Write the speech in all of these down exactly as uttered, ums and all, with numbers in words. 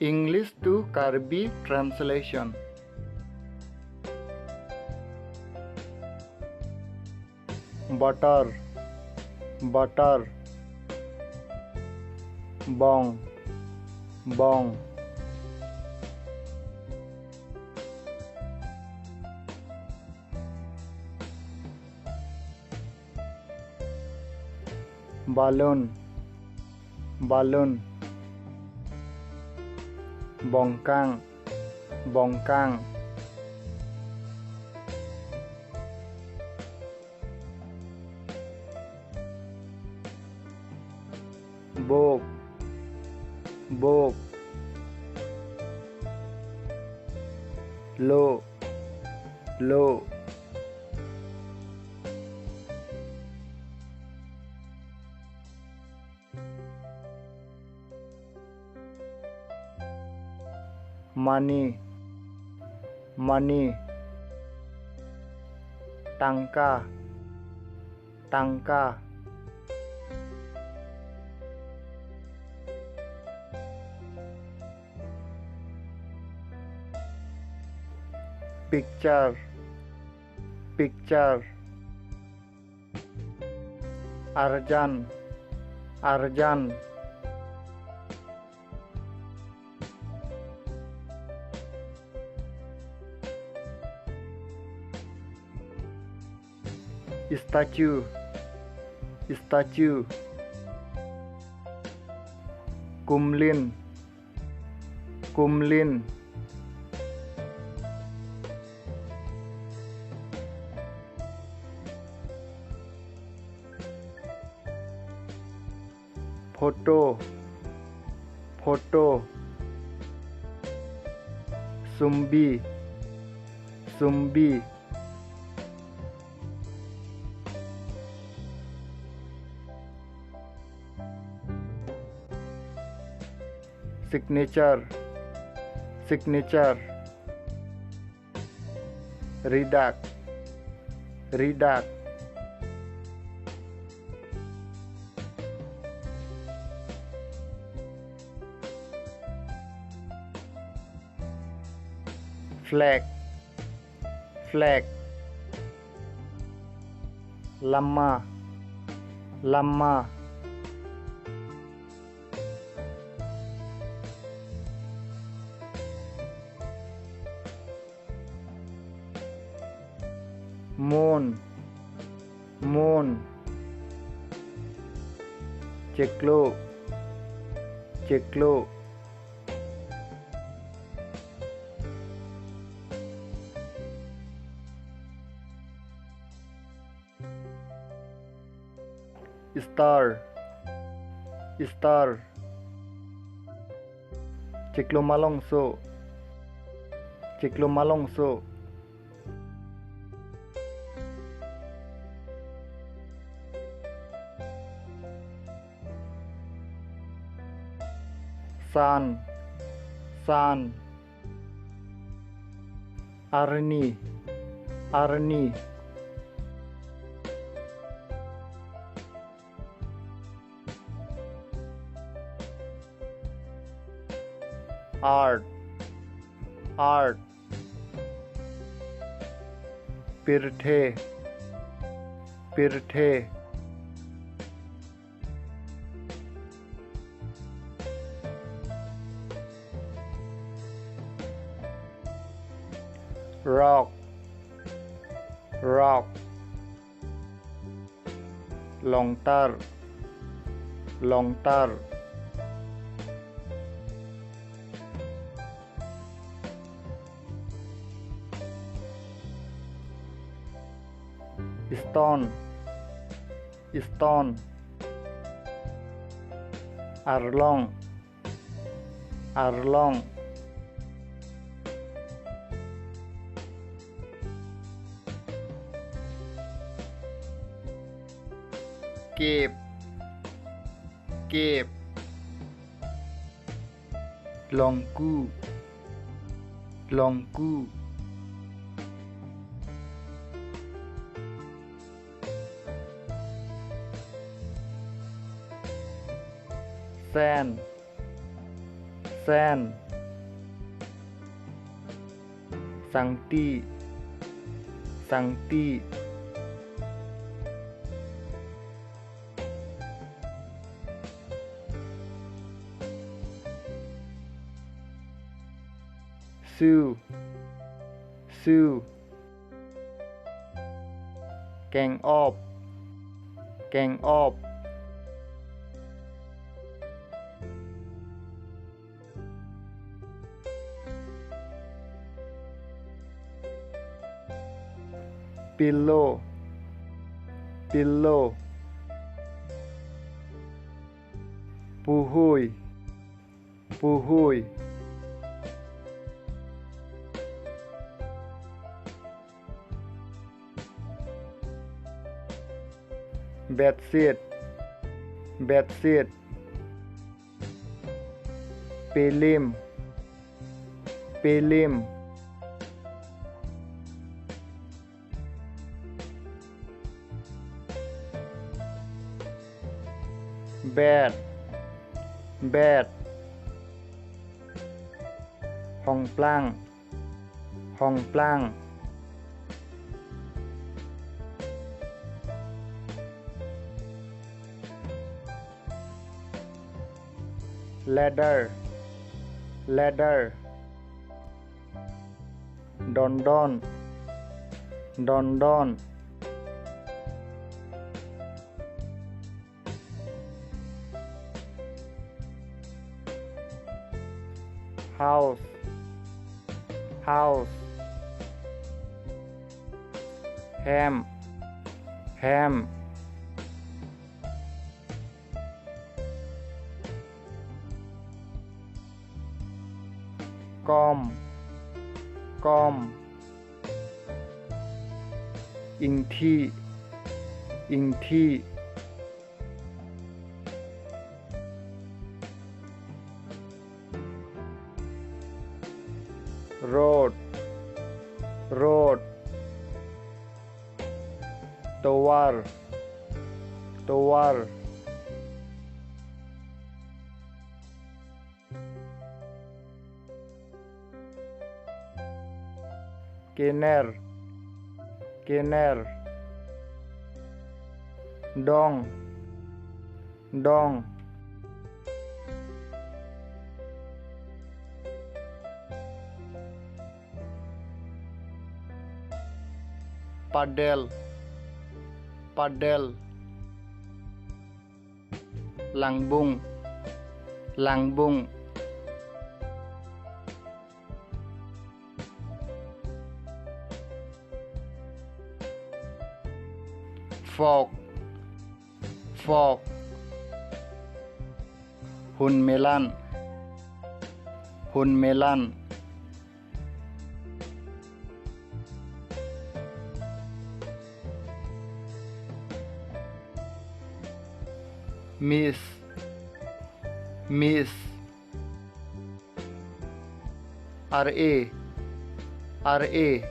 English to Karbi translation. Batar, batar. Bong, bong. Balloon, balloon. Bongkang, bongkang. Bok, bok. Lo, lo. Money, money. Tangka, tangka. Picture, picture. Arjan, arjan. Statue, statue. Kumlin, kumlin. Photo, photo. Sumbi, sumbi. Signature, signature. Ridak, ridak. Flag, flag. Lama, lama. Mon, mon. Chiklo, chiklo. Star, star. Chiklo malongso, chiklo malongso. Sun, sun. Arni, arni. Art, art. Pirthe, pirthe. Rock, rock. Longtar, longtar. Stone, stone. Arlong, arlong. Kep, kep. Longku, longku. Sen, sen. Sangti, sangti. Su, su. Keng-op, keng-op. Pillow, pillow. Puhui, puhui. Bedsheet, bedsheet. Pilim, pilim. Bed, bed. Hongplang, hongplang. Ladder, ladder. Dondon, dondon. House, house. Hem, hem. Kom, kom. Ingthi, ingthi. Rod, rod. Tovar, tovar. Kener, kener. Dong, dong. Padel, padel. Langbung, langbung. Fog, fog. Hunmelan, hunmelan. Miss, miss. Ar-e, ar-e.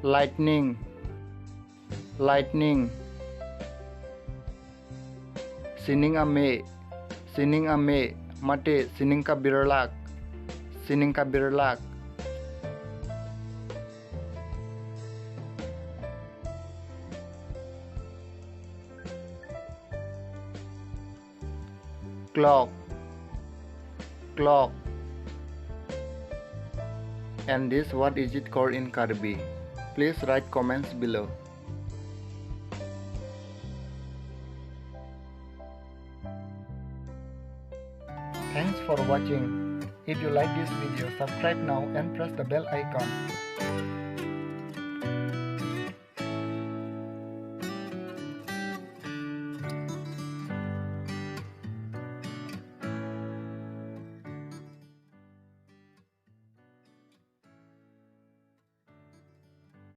Lightning, lightning. Sining ame, sining ame, mate sining kabirlak, sining kabirlak. Clock, clock. And this, what is it called in Karbi? Please write comments below. Thanks for watching. If you like this video, subscribe now and press the bell icon.